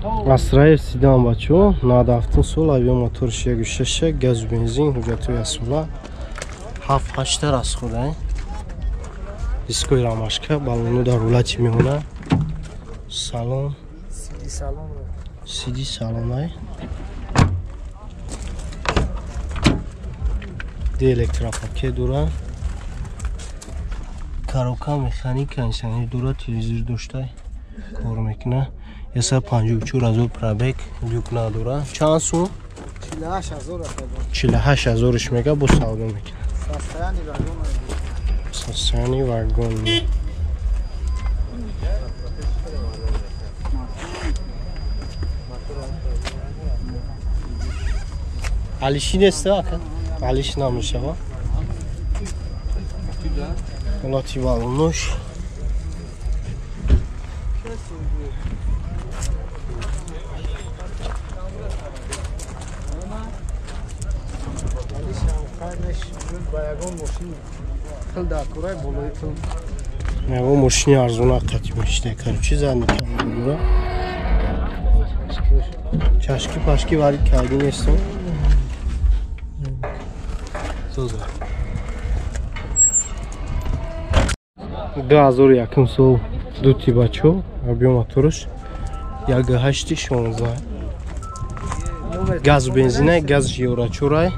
Астраев седан бачо, 97 сол, авиа моторш 1.6, газ бензин, ҳуҷҷатҳои асола. 7-8 расход. Дискои рамашка, балону дар рулати меона. Салон. Сиди салон ай. Ди электропакет дора. Коробка механика инсани дора, телевизор доштай. Кор мекуна. 154 ҳазор пробег, люк надора. Чанд сум? 48 ҳазорш мега, бо савдо мекунад. Состояние вагон. Алиши нест, ака? Алиш намешава. Ҳолати балонош. Ягон мошини арзона қатӣ мешида. Короче, задний камера. Чашки пашки вари карди нестам. Зоза. 2001 сол дути бачо, объем моторш 1.8 16. Газ бензина, газ евро чорай.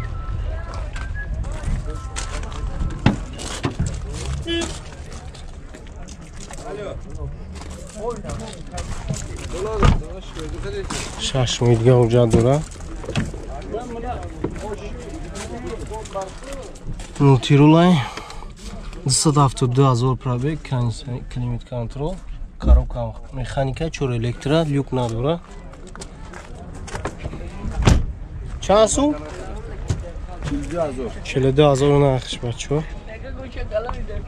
Шаш моҳи дига ҳуҷҷат дора. Мултирулай 272 ҳазор пробег, климат контрол, коробка механика, чор электро, люк надора. Чанд сум? 42 ҳазор нархш бачо.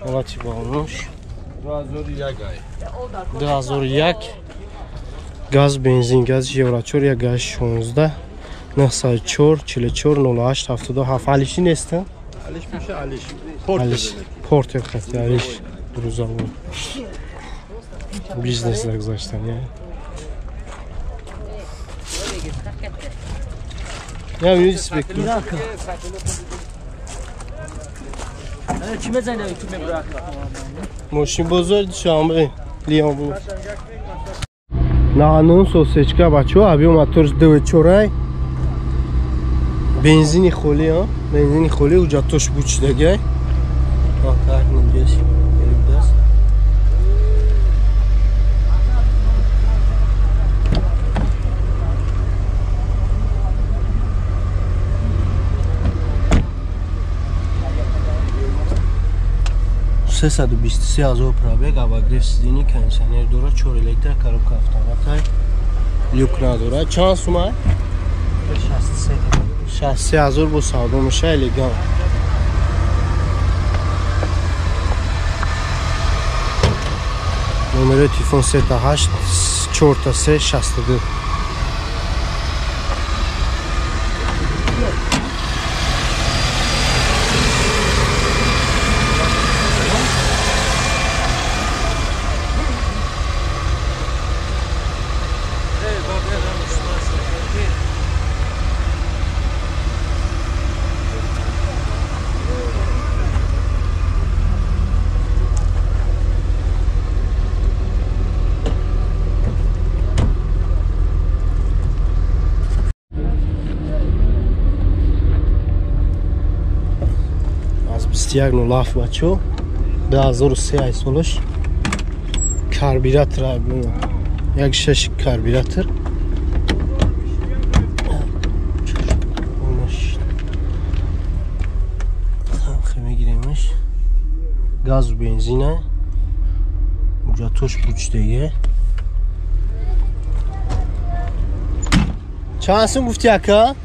Ҳолати балонош. 2001 газ бензин, газ евро 4, газ 16 904 44 08 77. Алиши нест? Алиш меша алиш. Портер. Портер хати алиш грузовой. Бизнес гузаштан, я. Я мюзик. Чӣ мезанӣ ту мебурак? Мошин бозор душанбе Лион бу. На сосечка бачо, объем моторш 2.4. Бензини холи, а? Бензини холи, ҳуҷҷатош бучидагай. Так, нинҷаш элибдас. 323 ҳазор пробег, обогрев сидени, кондиционер дора, 4 электро, коробка автоматай, люк надора. Чанд сумай? 63 ҳазор бо савдо меша, элегант. Номери телефон 38 43 62. Аз 21.07 бачо, 2003 солаш, карбюратор, 1.6 карбюратор. Мегиремаш. Газу бензина. Ҳуҷҷатош бучдага. Чанд сум гуфти ака?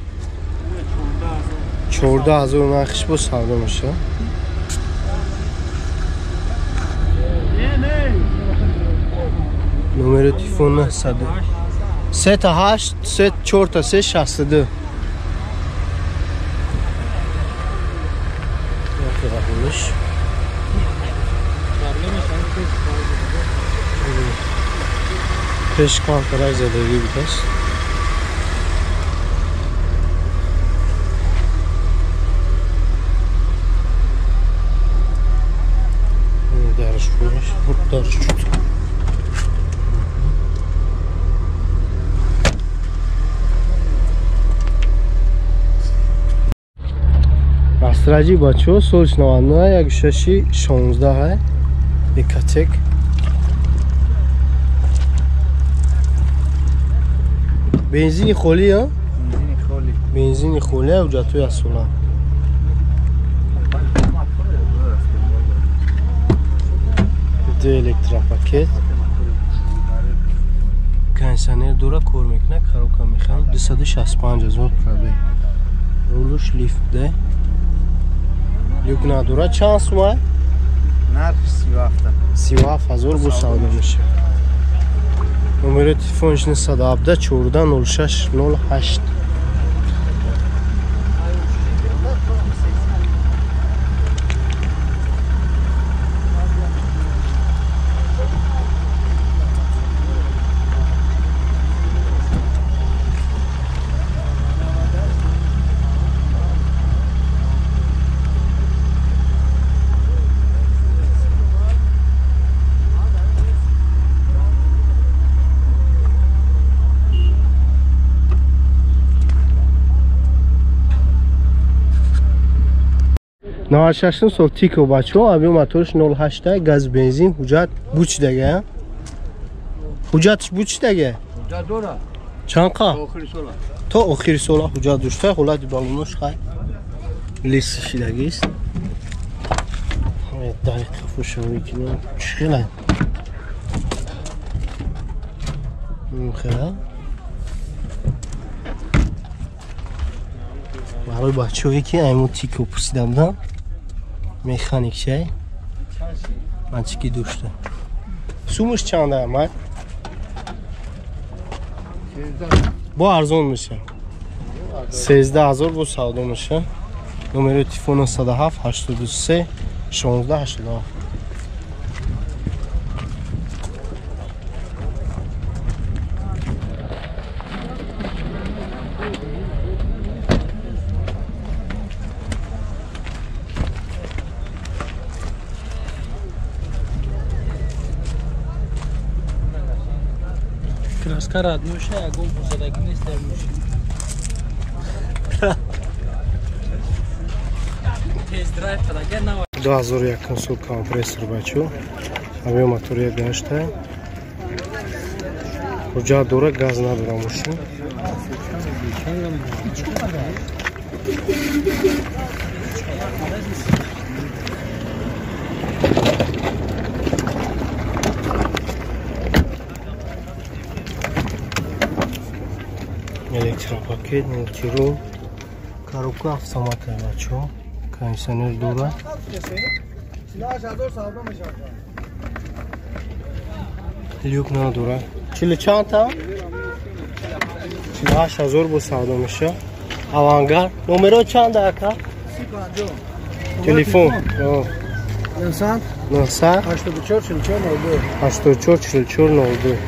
14 ҳазор нархш бо савдо меша. Номери телефон 900 38 3 4 3 62. Пеш камтарак задагӣ будааст. Дарш фурӯш, дарш чут. Астраҷи бачаҳо солш 99 16 16 Экотек. Бензини холӣ, а? Бензини холӣ. Бензини холӣ, ҳуҷҷатҳои асола. Ду электропакет. Кондиционер дора, кор мекунад, коробка мехарам. 265 ҳазор пробег. Рулуш лифт де. Люк надора. Чанд сумай? Нарх 37. 37 ҳазор бу савдо мешавад. Номери телефонш 917 14 06 08. 96 сол Тико бачаҳо, объем моторш 0.8, газ бензин, ҳуҷҷат бучидага. Ҳуҷҷатш бучидага? Ҳуҷҷат дора. Чанд қа? Охири сола. То охири сола ҳуҷҷат дошта, ҳолати балонош хай лист шидагист. Дақиқа фушавӣ кинем. Чӣ хела? Хела? Барои бачаҳое ки айму Тико пурсида будам, механик шай мачики дошта. Сумаш чанд ама? Бо арзон меша. 13 ҳазор бо савдо меша. Номери телефон 97 83 16 87. Краска роднуша, ягон бузадаги нест дар мошин. Тест-драйв қадагар нава. 2001 сол компрессор бачо. Объем мотор 1.8. Ҳуҷҷат дора, газ надора мошин. Электропакет, мультирул, коробка автомат бачо, кондиционер дора. Люк надора. Чили чанд та? 48 ҳазор бо савдо меша. Авангард. Номеро чанд ака? Телефон. 900 900 84 44 02. 84 44 02.